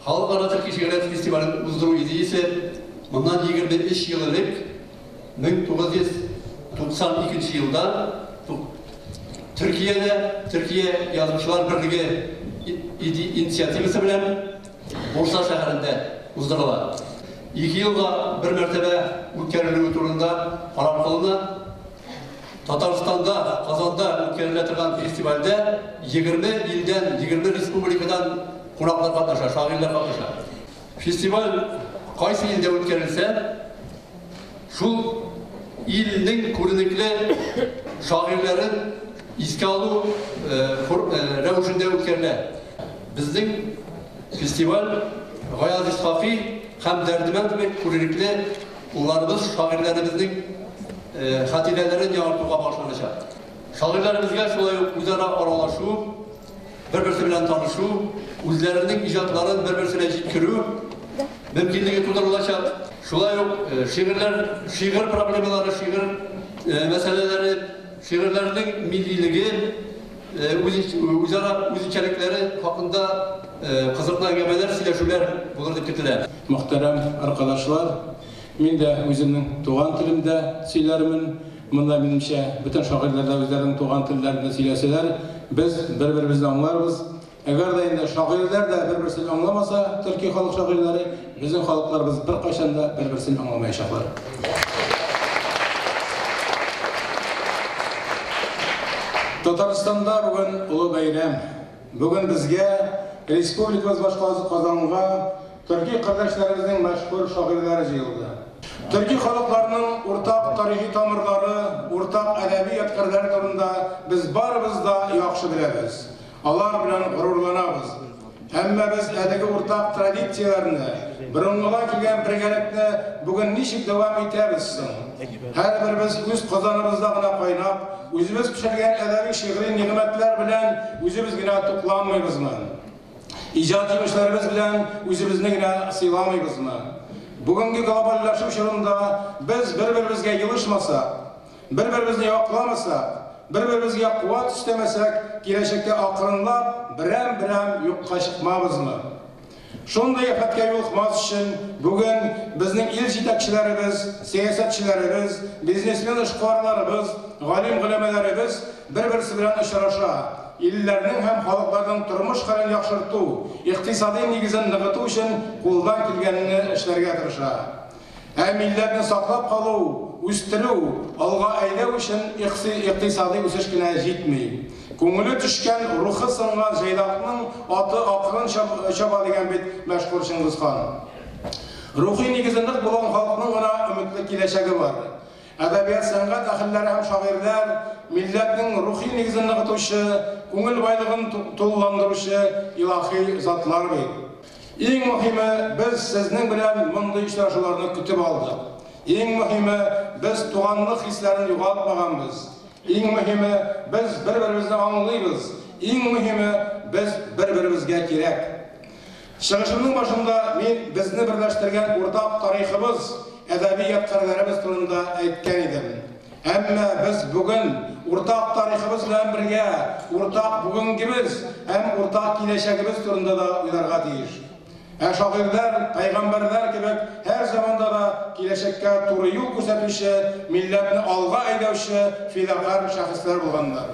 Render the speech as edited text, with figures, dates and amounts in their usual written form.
Халыкара төрки шигърият фестивален уздыру идеясе моннан 23 ел элек 1992 елда Төркиядә Төркия язучылар берлеге инициативасы белән Бурса шәһәрендә уздырыла. 2 елга бер мәртәбә үткәрелүе турында карар кылына. Татарстанда, Казанда үткәрелә торган фестивальдә 20 илдән, 20 республикадан кунаклар катнаша, шагыйрьләр катнаша. Фестиваль кайсы илдә үткәрелсә, шул илнең күренекле шагыйрьләрен искә алу рәвешендә үткәрелә. Безнең фестиваль Гаяз Исхакый һәм Дәрдемәнд кебек күренекле улларыбыз, шагыйрьләребезнең хатирәләрен яңартуга багышланачак. Шагыйрьләребезгә шулай ук үзара аралашу, бер-берсе белән танышу, үзләренең иҗатларын бер-берсенә җиткерү мөмкинлеге тудырылачак. Шулай ук шигырьләр, шигырь проблемалары, шигырь мәсьәләләре, шигырьләрнең миллилеге, үзара үзенчәлекләре хакында кызыклы әңгәмәләр, сөйләшүләр булыр дип көтелә. Мөхтәрәм аркадашлар, мин дә үземнең туган телемдә сөйләрмен. Монда, минемчә, бөтен шагыйрьләр дә үзләренең туган телләрендә сөйләсәләр, без бер-беребезне аңларбыз. Әгәр дә инде шагыйрьләр дә бер-берсен аңламаса, төрки халык шагыйрьләре, безнең халыкларыбыз беркайчан да бер-берсен аңламаячаклар. Татарстанда бүген олы бәйрәм. Бүген безгә, республикабыз башкаласы Казанга, төрки кардәшләребезнең мәшһүр шагыйрьләре җыелды. Төрки халыкларның уртак тарихи тамырлары, уртак әдәби ядкарьләре турында без барыбыз да яхшы беләбез. Алар белән горурланабыз. Әмма без әлеге уртак традицияләрне, борынгыдан килгән бергәлекне бүген ничек дәвам итәбез соң? Һәрберебез үз казаныбызда гына кайнап, үзебез пешергән әдәби шигъри нигъмәтләр белән үзебез генә тукланмыйбызмы? Иҗат җимешләребез белән үзебезне генә сыйламыйбызмы? Бүгенге глобальләшү чорында без бер-беребезгә елышмасак, бер-беребезне якламасак, бер-беребезгә куәт өстәмәсәк, киләчәктә акрынлап берәм-берәм юкка чыкмабызмы? Шундый афәткә юлыкмас өчен бүген безнең ил җитәкчеләребез, сәясәтчеләребез, бизнесмен-эшкуарларыбыз, галим-голәмәләребез бер-берсе белән очраша, илләрнең һәм халыкларның тормыш хәлен яхшырту, икътисади нигезен ныгыту өчен кулдан килгәнне эшләргә тырыша. Ә милләтне саклап калу, үстерү, алга әйдәү өчен икътисади үсеш кенә җитми. Күңеле төшкән, рухы сынган җайдакның аты акрын чаба дигән бит мәшһүр Чыңгыз хан. Рухи нигезе нык булган халыкның гына өметле киләчәге бар. Әдәбият, сәнгать әһелләре һәм шагыйрьләр милләтнең рухи нигезен ныгытучы, күңел байлыгын тулыландыручы илаһи затлар бит. Иң мөһиме, без сезнең белән мондый очрашуларны көтеп алдык. Иң мөһиме, без туганлык хисләрен югалтмаганбыз. Иң мөһиме, без бер-беребезне аңлыйбыз. Иң мөһиме, без бер-беребезгә кирәк. Чыгышымның башында мин безне берләштергән уртак тарихыбыз, әдәби ядкарьләребез турында әйткән идем. Әмма без бүген уртак тарихыбыз белән бергә уртак бүгенгебез һәм уртак киләчәгебез турында да уйларга тиеш. Ә шагыйрьләр, пәйгамбәрләр кебек һәр заманда да киләчәккә туры юл күрсәтүче, милләтне алга әйдәүче фидакарь шәхесләр булганнар.